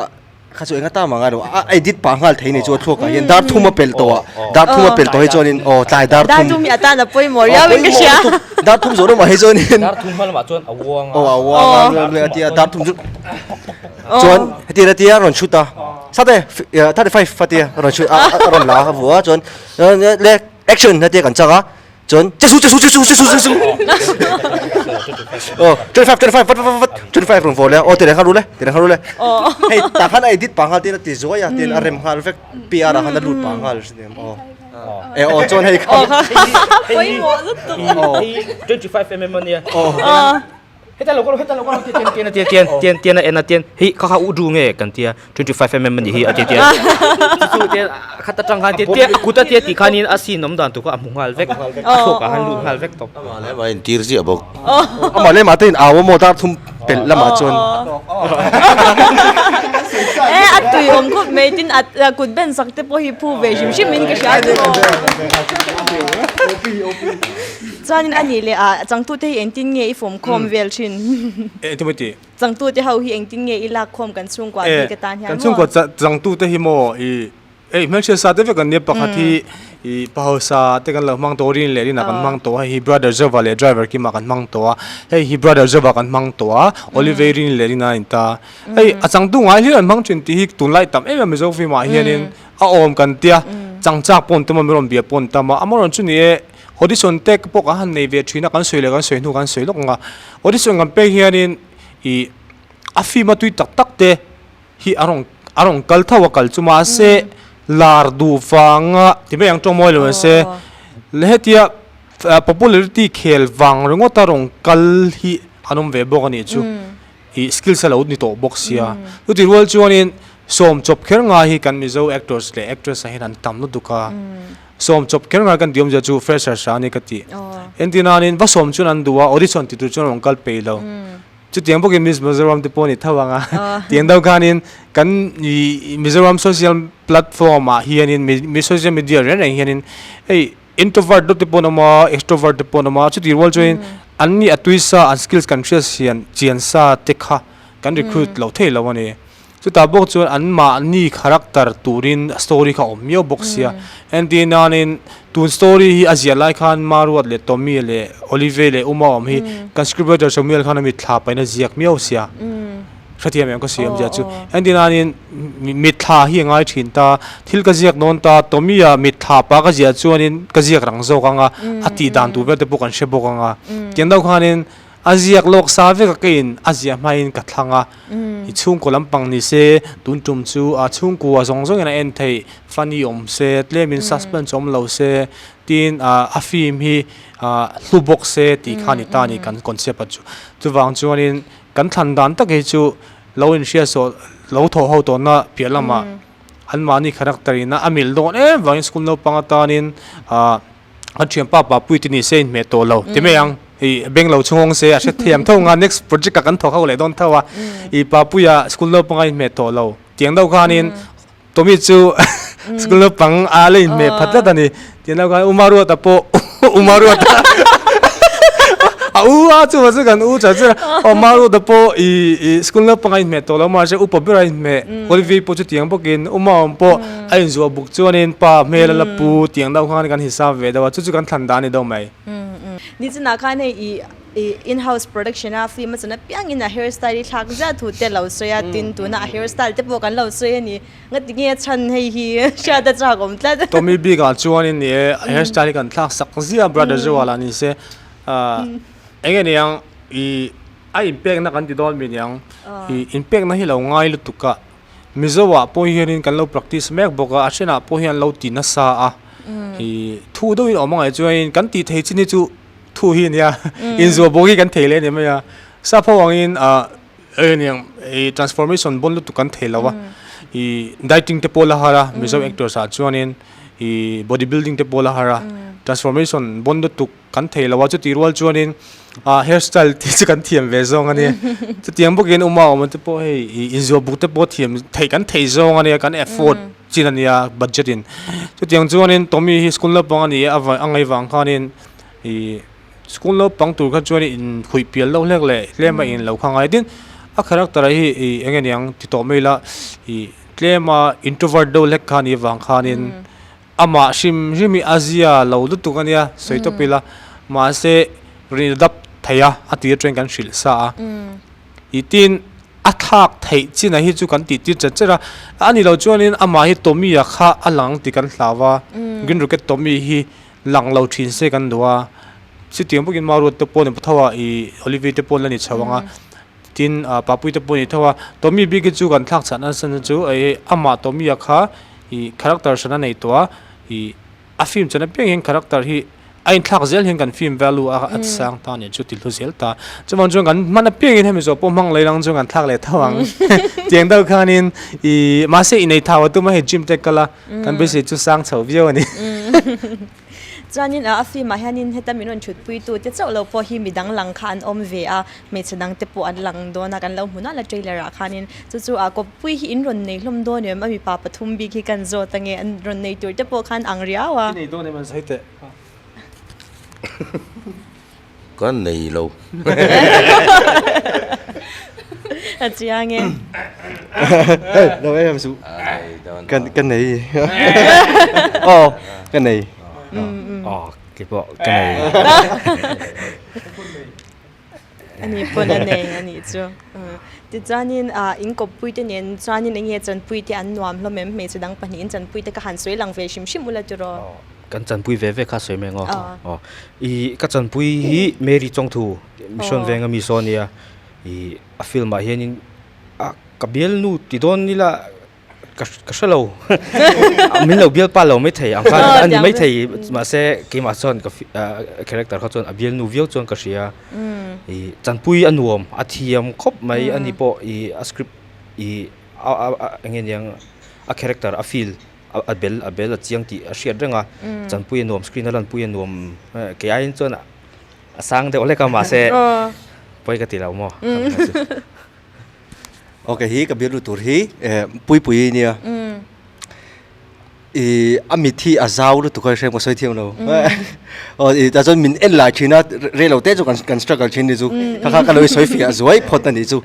kha chu enga ta mah ngai lo a edit pah nghal thei ni chu a thluak ah hian dar thum a pel tawh a dar thum a pel tawh hi chuanin aw tlai dar thum dar thum hi a tan a pawimawh riau in ka hria dar thum zawh lamah hi chuanin dar thum hma lamah chuan a uang a aw a uang a a tia dar thum chu chuan heti a tia rawn shoot a sate 35 a tia rawn shoot a rawn la a vua chuan le action a tia kan chak a chuan che su che su che su che su che su oh 25 25 vat vat vat 25 run vole oh tireng haru le tireng haru le hei ta khan a edit pa ngal tin a ti zuai a tin a rem nghal vek PR a khan a lut pa nghal sin oh e oh chuan hei kha pawimawh lutuk 25 mm ania. Heta lo kal heta lo kal tian tian tian tian tian tian a en a tian hei kha kha u du nge kan tia 25 mm ani hi a ti tian chu tian khat atang khan tian tian a kut a tia ti khanin a scene awm dan tur kha a hmu nghal vek a thluak ah khan lut nghal vek tawp. Amah leh amah a intir ziah bawk. Amah leh amah te in au a maw dar thum pelh lamah chuan. E a tui awm khawp mai tin a kut ben sak te pawh hi phu ve hrim hrim in ka hria chu. Chuanin a nih leh ah changtute hi engtin nge i fawm khawm vel thin? Engtin maw i tih? Changtute ho hi engtin nge i lak khawm kan chhungkua bik atan hian maw? Kan chhungkua changtute hi maw i hei hmelhriat sa te vek an nia pakhat hi i pahausa te kan lo hmang tawh rin leh rinah kan hmang tawh a hei hi brother Zova leh driver Kima kan hmang tawh a hei hi brother Zova kan hmang tawh a Oliver rin leh rinah a inta hei a changtu ngai hlir an hmang thin tih hi tunlai tam em em Mizo film ah hianin a awm kan tia changchak pawh an tam a mi rawn bia pawh an tam a amaherawhchu chu ni e Audition te pawh kan han nei ve thin a, kan sawi leh kan sawi hnu kan sawi lawk ang a. Audition kan pek hianin ih a film a tui tak tak te hi a rawn a rawn kal tho a kal chu mahse lar duh vanga ti mai ang tawng mawi lo se hetia popularity khel vang ringawt a rawn kal hi an awm ve bawk a nih chu. Ih skills a lo ni tawh bawk sia. Chutih rual chuanin sawm chawp kher ngai hi kan Mizo actors leh actress ah hian an tam lutuk a. Sawm chawp kher ngai kan tih awmzia chu freshers a ni ka ti. Entir nanin va sawm chuan an duh a, audition ti tur chuan an rawn kal peih lo. Chutiang bawkin Miss Mizoram te pawh a ni tho ang a. Tiang deuh khanin kan ih Mizoram social platform ah hianin mi social media reng reng hianin hei Introvert deuh te pawh an awm a, extrovert te pawh an awm a, chutih rual chuanin an nih a tui sa, an skills kan hriat sian chian sa te kha kan recruit loh thei lo a ni. Chutah bawk chuan an mahni character turin story kha a awm miau bawk sia. Entir nanin tun story hi a ziah lai khan Maruat leh Tommy leh Olive leh Uma awm hi kan scriptwriter Samuel khan a mitthla pahin a ziak miau sia. Hrethiam em ka sawi awmzia chu. Engtin anin mitthla hi a ngai thin ta, thil ka ziak dawn ta, Tommy-a mitthla pa ka ziah chuanin ka ziak rang zawk ang a, a tih dan tur vel te pawh kan hre bawk ang a. Tiang deuh khanin a ziak lawk sa vek a keiin a ziah hmain ka thlang a, i chhungkaw lampang ni se, tun tum chu a chhungkua zawng zawngin a en theih, funny awm se, tlemin suspense awm lo se, tin a film hi hlu bawk se tih kha a ni ta a ni kan concept a chu. Chuvang chuanin Kan thlan dan tak hi chu lo inhria sawh lo thawh ho tawhna piah lamah anmahni character in a mil dawn em vangin school naupang atanin ah an thianpa papui te ni se inhmeh tawh lo ti mai ang ih beng lo chhung se a hre thiam tho ang a next project ah kan thawk ho leh dawn tho a ih papuia school naupang a inhmeh tawh lo tiang deuh khanin Tommy chu school naupang a la inhmeh phat tlat a ni. Tiang deuh khan U Maruata pawh U Maruata a u a chuvang chu kan u char char a. Aw Maruata pawh i i school naupang a inhmeh tawh lo mahse upa ber a inhmeh. Olivi pawh chutiang bawkin U Maawm pawh a inzuah buk chuanin pa hmel a la pu tiang deuh khan kan hisap ve deuh a chu chu kan thlan dan a ni deuh mai. Nichinah khan hei i I in-house production a film a chan apiangin a hairstyle hi thlak ziah thu te lo sawi a, tin tuna a hairstyle te pawh kan lo sawi a ni. Ngati nge a chhan hei hi hriat a chak awm tlat. Tommy bik ah chuanin ni e, a hairstyle hi kan thlak sak ziah brother Joel ah ni se eng nge niang i a inpekna kan ti dawn mi niang i inpekna hi lo ngai lutuk a, Mizo ah pawh hianin kan lo practice mek bawk a, a thenah pawh hian lo ti nasa a, i thu deuhin awm angai chuanin kan tih thei chin hi chu Thu hi ania inzuah bawk hi kan thei leh a ni mai a, sap ho angin ah eng ih transformation bawn lutuk kan thei lo a, ih dieting te pawh la har a Mizo actors ah chuanin ih body building te pawh la har a, transformation bawn lutuk kan thei lo a chutih rual chuanin ah hair style te chu kan thiam ve zawng a nia, chutiang bawkin uma awm te pawh hei ih inzuah buk te pawh thiam theih kan thei zawng a nia kan effort chin a nia budget in, chutiang chuanin Tommy hi school naupang a ni a a ngaih vang khanin. Ih school naupang tur kha chuan in khuih pial deuh hlek leh tlem a in lo kha ngai tin a character ah hi ih eng nge niang ti tawh mai ila ih tlem a introvert deuh hlek kha ni avang khanin amah hrim hrim hi a zia lo lutuk a nia sawi tawp ila mahse rin dap thei a a tir atangin kan hrilh sa a ih tin a thlak theih chin ah hi chu kan tih tir chat chat a a ni lo chuanin amah hi Tommy a kha a lang tih kan hlau a green rocket Tommy hi. Lang lo thin se kan duh a, chutiang bawkin Maruat te pawh ni tho a, ih Olivia te pawh la ni chho ang a, tin ah Papui te pawh ni tho a, Tommy bik hi chu kan thlak chhan nasa na chu ih amah Tommy a kha ih character hran a nei tawh a, ih a film chan apiang hian character hi. a inthlak zel hian kan film value a a tisang ta a nih chu ti hlu zel ta. Chuvang chuan kan hman apiangin hemi zawh pawh hmang lei lang chuan kan thlak leh tho ang. Tiang deuh khanin ih mahse inei thau a tum a hei gym te kal a kan beisei chu sang chho viau a ni. Chuanin a film ah hianin heta min rawn thutpui tu te chauh lo pawh hi midang lang kha an awm ve a, hmeichhe dang te pawh an lang dawn a, kan lo hmu nual a trailer ah khanin chu chu a kawppui hi in rawn nei hlawm dawn em a mipa pathum bik hi kan zawt ange an rawn nei tur te pawh khan ang riau a. I nei dawn em an sawi teh. Ka nei lo. A chiang e. Lo em em su. Ka ka nei. Aw ka nei. Aw kei pawh ka nei. Ani pawn a nei a nih chu. Tichuanin in kawppui te nen chuanin eng nge chanpui te an nuam hlawm em? Hmeichhe dang pahnihin chanpui te ka han sawi lang ve hrim hrim ula tiraw? Kan chanpui ve ve kha sawi mai ang aw. I ka chanpui hi Mary Chawngthu Mission Venga mi saw ania. I a film ah hianin a ka bialnu ti dawn ila ka ka hre lo min lo bialpa lo maithei ang khan a ni maithei mahse keimah chuan ka character kha chuan a bialnu viau chuan ka hria ih chanpui a nuam a thiam khawp mai ani pawh ih a script ih a a eng nge niang a character a feel a bel a bel a chiang tih a hriat reng a chanpui a nuam screen a lanpui a nuam kei aiin chuan a sang deuh hlek a mahse pawi ka ti lo maw. Ok hi ka bialnu tur hi eh Puipuii nia ih a mit hi a zau lutuk a hrem ka sawi thiam lo aw ih tah chuan min en lai thin a rei lo te chu kan kan struggle thin ni chu kha kha ka lo sawi fiah zuai phawt a nih chu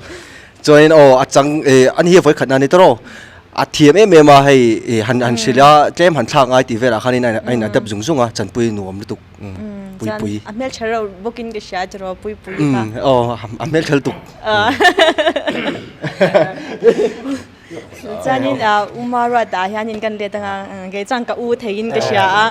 chuanin aw a chang ih ani hi a vawi khat na ni tawrh aw a thiam em em a hei ih han han hrilh a tlem han thlak ngai tih velah khanin a in adapt zung zung a chanpui nuam lutuk. Pui pui. A hmeltha reuh bawkin ka hria tiraw pui pui kha. Aw a hmeltha lutuk. Chuanin U Maruata hianin kan let anga kei chuan ka u theiin ka hria a.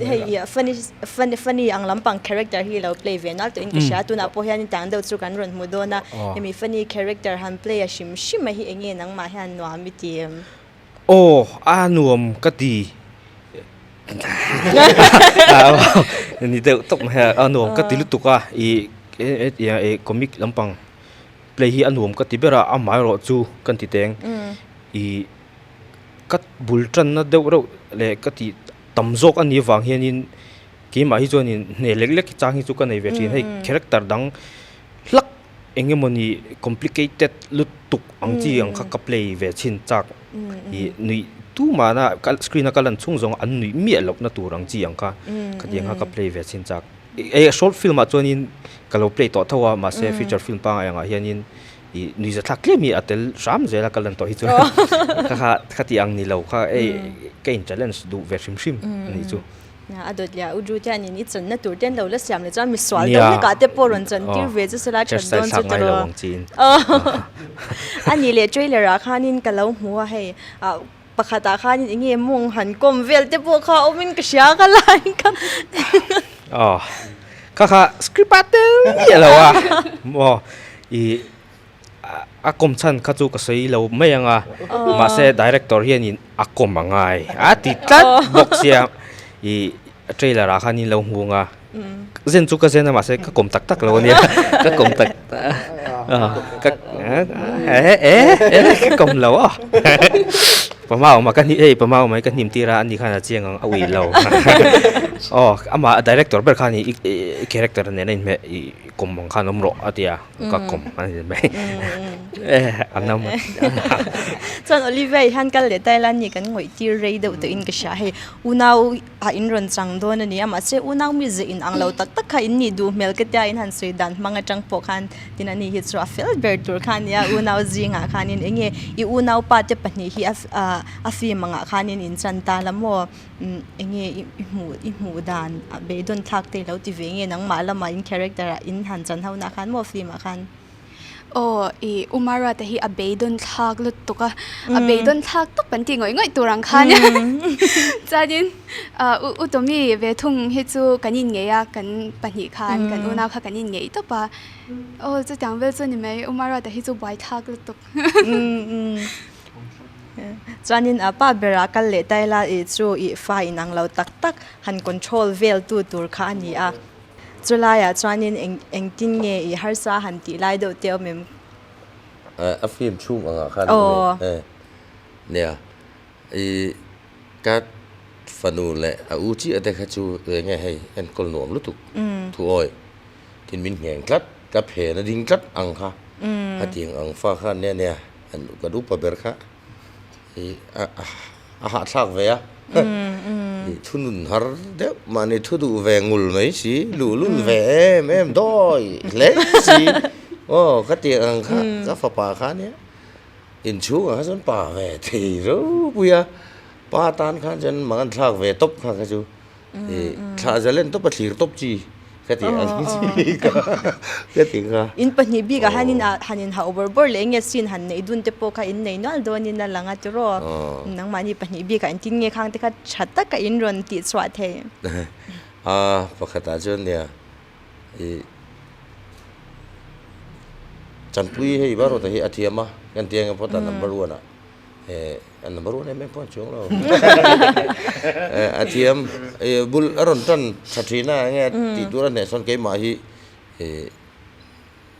Hei funny funny funny ang lampang character hi lo play ve nal tawhin ka hria tunah pawh hianin tang deuh chu kan rawn hmu dawn a. Hemi funny character han play a hrim hrim a hi eng nge nangmah hian nuam i ti em? Aw a nuam ka ti ni deuh tawp mai a a nuam ka ti lutuk a ih ih comic lampang play hi a nuam ka ti ber a amaherawh chu kan ti teng ih ka bul tanna deuh reuh leh ka tih tam zawk a nih avang hianin keimah hi chuanin hneh lek lek chang hi chu ka nei ve thin hei character dang hlak. Eng emawni complicated lutuk ang chi ang kha ka play ve chhin chak ih nuih tumahna ka screen a ka lan chhung zawng an nuih miah lohna tur ang chi ang kha khatiang kha ka play ve chhin chak eh short film ah chuanin ka lo play tawh tho a mahse feature film pangngai angah hianin ih nuih zathlak tlem hi a tel hram zel a ka lan tawh hi chuan kha kha khati ang ni lo kha hei ka in challenge duh ve hrim hrim a nih chu. A dawt leh a u Drew te hian in i channa tur te an lo la siam leh chuan misual deuh hlekah te pawh rawn chan tir ve chu sela that dawn chu tiraw. A nih leh trailer ah khanin ka lo hmu a hei pakhat ah khanin eng nge mawng han kawm vel te pawh kha awmin ka hria ka lai kha. Aw kha kha script ah tel miah lo a maw ih A kawm chhan kha chu ka sawi lo mai ang a, mahse director hianin a kawm a ngai a ti tlat bawk sia ih trailer ah khan in lo hmu ang a, zen chu ka zen a mahse ka kawm tak tak lo ania ka kawm tak ka eh eh ka kawm lo a pama awm a ka hei pama awm a ka hnim tir a ani khan a chiang ang a ui lo aw amah director ber khan i character nen a inhmeh ih kawm ang khan awm rawh a ti a. Ka kawm a ni mai. An awm a. Chuan Olivia i hian kal leh ta ila ni kan ngawih tir rei deuh tawhin ka hria hei unau ah in rawn chang dawn a ni a mahse unau mi ze in ang lo tak tak kha in nih duh hmel ka tia in han sawi dan hmang atang pawh khan tin ani hi chu a fel ber tur kha a nia unau zingah khanin eng nge i unaupa te pahnih hi a film angah khanin in chan ta la maw. Eng nge i hmuh i hmuh dan a beidawn thlak te ilo ti ve nge nangmah lamah in character ah in han chan ho nah khan maw film ah khan. Aw i Umara te hi a beidawn thlak lutuk a, a beidawn thlak tawp an tih ngawih ngawih tur ang khan chuanin u Tommy ve thung hi chu kan inngeih a kan pahnih khan kan unau kha kan inngeih tawp a, aw chutiang vel chu ni mai Umara te hi chu buai thlak lutuk. Chuanin a pa berah kal leh ta ila ih chu ih fa inang lo tak tak han control vel tu tur kha a ni a. Chulaiah chuanin eng engtin nge ih harsa han tih lai deuh te awm em? A film chhung angah khan awm em? Nia ih ka fanu leh a u chiah te kha chu eng nge hei enkawl nuam lutuk thuawi tin min ngheng tlat ka phen a ding tlat ang kha a tiang ang fa khan nia nia. Kan upa ber kha i a hahthlak ve a, i thu nun har deuh mahni thu duh ve ngul mai si, luh lul ve em em dawi hle si aw ka tih ang kha ka fapa kha nia inchhungah kha chuan pa ve thei ropui a, pa tan khan chuan mang an thlak ve tawp kha kha chu. Thlah zalen tawp a thlir tawp chi ka ti ang chi ka ka ti kha. In pahnih bikah hian in han in hauh bawrh bawrh leh enge scene han neih dun te pawh kha in nei nual dawnin a lang a tiraw. Nangmahni pahnih bikah engtin nge khang te kha tha taka in rawn tih chhuah thei. A pakhatah chuan nia i Chanpui hei Barota hi a thiam a kan ti ang phawt a number one ah. A number one em em pawh a chuang lo. A thiam bul a rawn tan tha thin a enge tih tur a hneh sawn keimah hi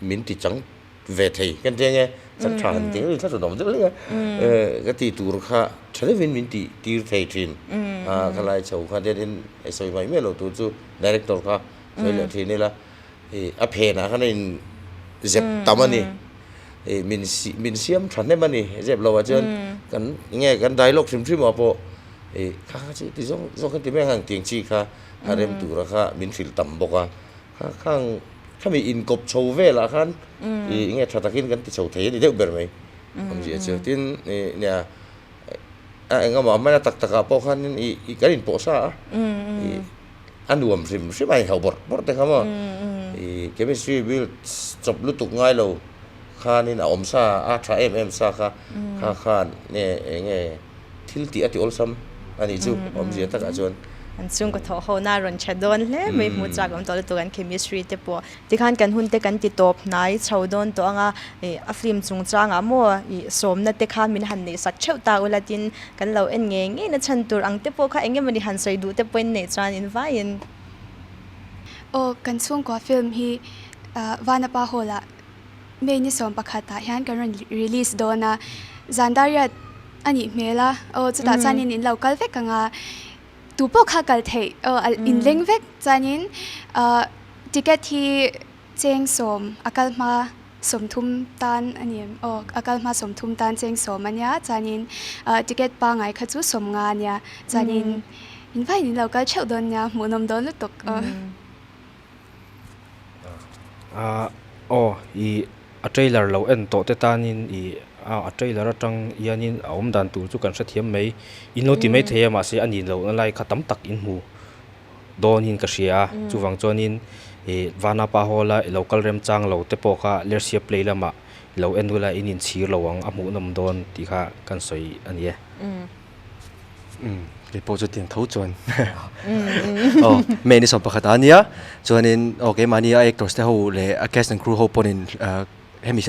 min ti chang ve thei kan ti ange chang tha han ti ngei thla tha awm deuh hlek a ka tih tur kha tha deuhin min tih tir thei thin a khalai chho kha hian in sawi mai mai lo tur chu director kha sawi leh thin ila. A phenah khan a in zep tam a ni. Min min siam tha hnem a ni zep lo ah chuan kan nge kan dialogue hrim hrim ah pawh kha kha chu ti zawng zawng khan ti mai ang tiang chi kha a rem tura kha min hrilh tam bawk a. Kha khang khami inkawp chho velah khan nge tha takin kan ti chho thei a ni deuh ber mai awmzia chu. Tin nia a engemaw hmana tak takah pawh khanin ih kan inpawh sa a. A nuam hrim hrim a inhauh bawrh bawrh te kha maw ih chemistry build chawp lutuk ngai lo khanin a awm sa a tha em em sa kha kha khan nge eng nge thil tih a ti awlsam a nih chu awmzia takah chuan. An chhungkaw thawh ho na rawn tha dawn hle mai hmuh chak awm tawh lutuk an chemistry te pawh tikhan kan hun te kan ti tawp hnai chho dawn tawh ang a ih a film chungchangah maw ih sawmna te kha min han neih sak theuh ta ula tin Kan lo en ngei ngei na chhan tur ang te pawh kha eng emawni han sawi duh te pawhin neih chuan in vaiin. Aw, kan chhungkua film hi Vanapa Hall ah May ni 11 ah hian kan rawn release dawn a, zan dariat a nih hmel a, aw chutah chuanin in lo kal vek ang a, tu pawh kha kal theih aw in leng vek chuanin ticket hi cheng 10 a kal hma. 30 tan a ni em? Aw, a kal hma 30 tan cheng 10 a nia, chuanin ticket pangngai kha chu 50 a nia, chuanin in vaiin in lo kal theuh dawn nia, hmuhnawm dawn lutuk aw. Aw, i a trailer lo en tawh te tanin i a trailer atang hianin a awm dan tur chu kan hrethiam mai, in lo ti mai thei a mahse a nih lohna lai kha tam tak in hmu. dawnin ka hria a, chuvang chuanin ih Vanapa Hall a ilo kal remchang lo te pawh kha Lersia Play lamah ilo en ula in inchhir lo ang a hmuhnawm dawn tih kha kan sawi a ni e. Umm kei pawh chu tiang tho chuan aw May ni 11 a nia chuanin aw keimahni a actors te ho leh a cast and crew ho pawhin hemi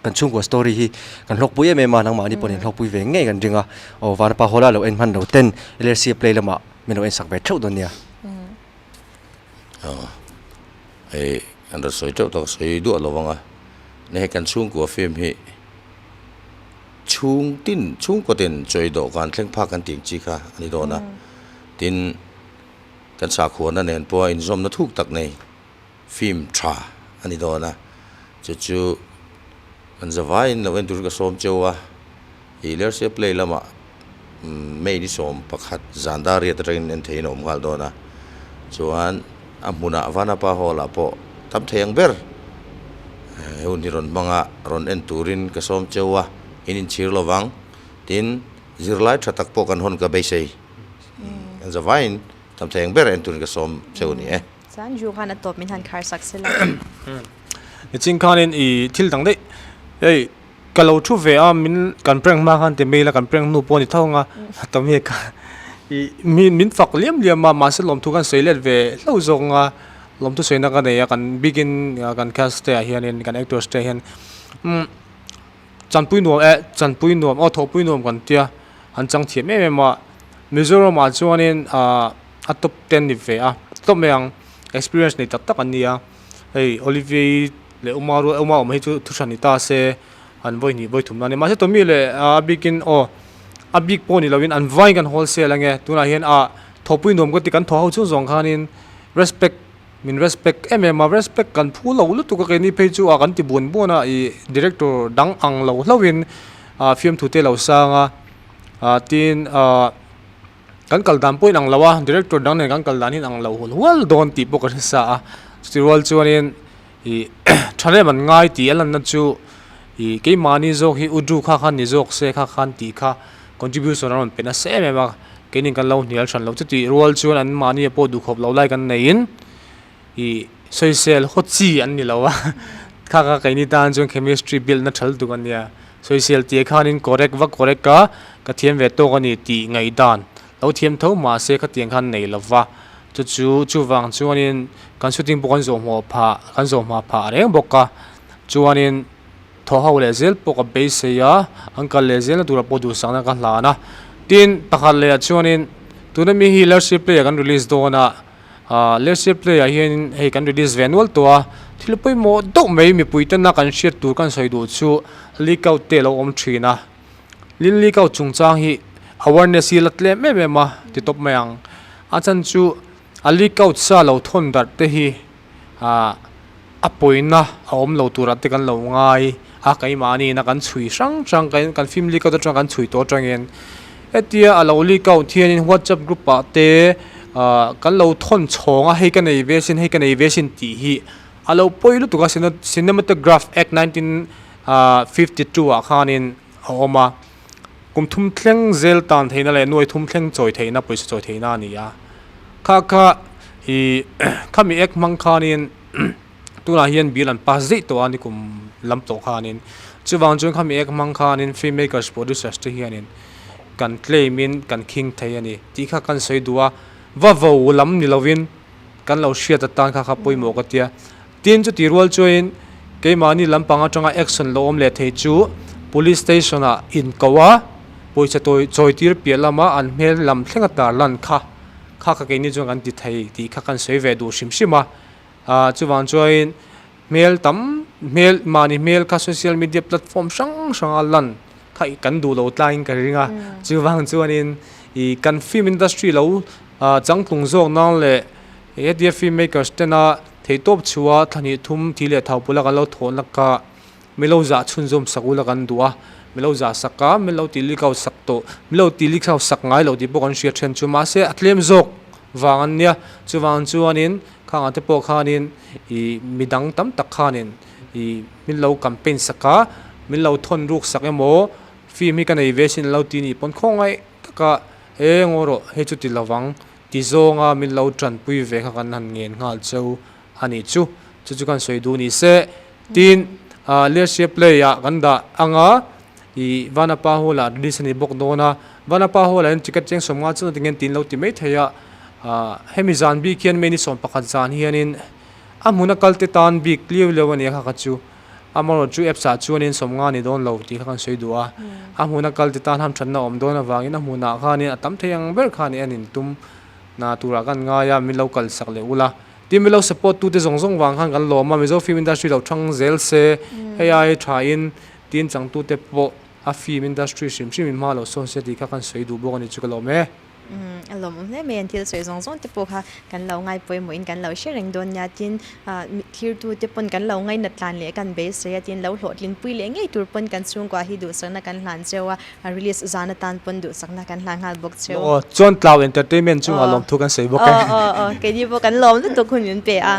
kan chhungkua story hi kan hlawkpui em em a nangmahni pawhin hlawkpui ve ngei kan ring a aw Vanapa Hall a lo en hman lo ten Lersia Play lamah Min lo ensak ve theuh dawn nia. Aw hei an rawn sawi teuh tawh ka sawi duah lo vang a, ni hei kan chhungkua film hi chhung tin chhungkaw tin chawi dawhkan thleng phak kan tih ang chi kha a ni dawn a, tin kan sakhuana nen pawh a inzawmna thuk tak nei film tha a ni dawn a, chu chu kan zavaiin lo en turin ka sawm cheu a. Ih Lersia play lamah May ni 11 zan dar riat atangin en theihin a awm nghal dawn a, chuan a hmunah Vanapa Hall ah pawh tam thei ang ber he hun hi rawn hmang a, rawn en turin ka sawm cheu a, in inchhir lo vang. Tin, zirlai tha tak pawh kan hawn ka beisei, kan zavaiin tam thei ang ber en turin ka sawm cheu a ni e. Chuan Ju khan a tawp min han khar sak sela. Nichin khanin i thil dang daih hei Ka lo thu ve a, min kan prank hma khan ti mail a, kan prank hnu pawh a ni tho ang a, Tommy hi ka ih min min fak liam liam a, mahse lawmthu kan sawi let ve hlauh zawk ang a, lawmthu sawina ka nei a, kan bikin kan cast te ah hianin kan actors te ah hian umm. Chanpui nuam eh chanpui nuam aw thawhpui nuam kan tia an chang thiam em em a Mizoram ah chuanin ah a top ten ni ve a top mai ang experience nei tak tak an ni a hei Olivier leh Uma rual Uma awm hi chu thu hran ni ta se an vawi hnih vawi thum na a ni mahse Tommy leh a bikin aw a bik pawh ni lovin an vaiin kan wholesale ange tunah hian ah thawhpui nuam ka ti kan thaw ho chhung zawng khanin respect Min respect em em a, respect kan phu lo lutuk a keini phei chu a kan ti bun bun a ih director dang ang lo hlauhin ah fiamthu te lo sang a ah tin ah kan kal dan pawh inang lo a director dang nen kan kal dan hi inang lo hul hual dawn tih pawh ka hre sa a chuti rual chuanin ih thahnem an ngai tih a lanna chu ih keimahni zawk hi u du kha khan ni zawk se kha khan tih kha contribution a rawn pe nasa em em a. Keinin kan lo hnial hran lo chutih rual chuan an mahni pawh duhkhawp lo lai kan neiin ih sawisel haw chi an ni lo a kha kha keini tan chuan chemistry build na tha lutuk a nia sawisel tih khanin correct va correct a ka thiam ve tawk a ni tih ngaihdan lo thiam tho mahse khatiang khan nei lo va chu chu chuvang chuanin kan shooting pawh kan zawh hmuh phah kan zawh hma phah reng bawk a chuanin. Thaw ho leh zel pawh ka beisei a, an kal leh zelna turah pawh duhsakna ka hlan a. Tin, pakhat lehah chuanin tuna mi hi Lersia Play-ah kan release dawn a, aah Lersia Play-ah hianin hei kan release ve nual tawh a, thil pawimawh deuh mai mipui tena kan hriat tur kan sawi duh chu leak out te a lo awm thin a. Lin leak out chungchang hi awareness hi a la tlem em em a ti tawp mai ang. A chhan chu a leak out sa lo thawn darh te hi ah a pawina a awm lo turah te kan lo ngai a keimahni ina kan chhui hrang hrang kan kan film leak out atang kan chhui tawh atangin hetia a lo leak out hianin whatsapp group ah te ah kan lo thawn chhawng a hei ka nei ve sin hei ka nei ve sin tih hi a lo pawi lutuk a cinematograph act 1952 ah khanin a awm a kum thum thleng zel tan theihna leh nuai thum thleng chawi theihna pawisa chawi theihna a ni a kha kha ih khami ek hmang khanin tunah hian bill an pass daih tawh a ni kum lam tawh khanin chuvang chuan khami ek hmang khanin film makers producers te hianin kan claim in kan khing thei a ni tih kha kan sawi duh a va vo lam ni lovin kan lo hriat atan kha kha pawimawh ka tia. Tin chuti rual chuain keimahni lampang atanga action lo awm leh thei chu Police Station ah inko a, pawisa tawi chawi tir piah lama an hmel lam thleng a tar lan kha kha kha keini chuan kan ti thei tih kha kan sawi ve duh hrim hrim a. Ahh chuvang chuain hmel tam hmel mahni hmel kha social media platform hrang hranga lan kha kan duh lo tlangin ka ring a, chuvang chuanin ih kan film industry lo changtlung zawk nan leh hetia film makers tena Theihtawp chhuah thlahnih thum thi leh thau pawla kan lo thawhna kha milo zah chhunzawm sak ula kan duh a, milo zah sak a, milo tih lik ho sak tawh, milo tih lik ho sak ngai loh tih pawh kan hriat then chu mahse a tlem zawk vang an nia, chuvang chuanin khangah te pawh khanin ih midang tam tak khanin ih milo campaign sak a, milo thawn ruk sak emaw film hi ka nei ve sin lo ti nih pawn khawngaih taka e ngaw rawh hei chu ti lovang. Ti zawnga min lo tanpui ve kha kan han ngen nghal cheu a nih chu. Chu chu kan sawi duh ni se. Tin, Leadership Play ah kan dah ang a, ih Vanapa Hall ah release a ni bawk dawn a. Vanapa Hall ah hian ticket cheng sawmnga chu tinge tin lo ti mai thei a. Hemi zan bik hian May ni 11 zan hianin a hmuna kal te tan bik liau liau a ni a kha kha chu. Amaherawh chu apps ah chuanin 50 ni dawn lo tih kha kan sawi duh a. A hmuna kal te tan hamthatna awm dawn avangin a hmunah khanin a tam thei ang ber khan en in tum na turah kan ngai a, min lo kal sak leh ula. Tin min lo support tute zawng zawng vang khan kan lawm a, Mizo film industry lo thang zel se, hei ai tha in tin changtute pawh a film industry hrim hrim in hma lo sawn se tih kha kan sawi duh bawk a ni chu ka lawm e. A lawmawm hle mai an thil sawi zawng zawng te pawh kha kan lo ngai pawimawhin kan lo hre reng dawn nia tin thirtu te pawn kan lo ngainat tlan leh kan beisei a tin lo hlawhtlin pui leh ngei tur pawn kan chhungkua hi duhsakna kan hlan cheu a release zan atan pawn duhsakna kan hlan nghal bawk cheu. Aw chuan Tlau Entertainment chungah lawmthu kan sawi bawk e. Aw aw aw keini pawh kan lawm lutuk hun min pe a.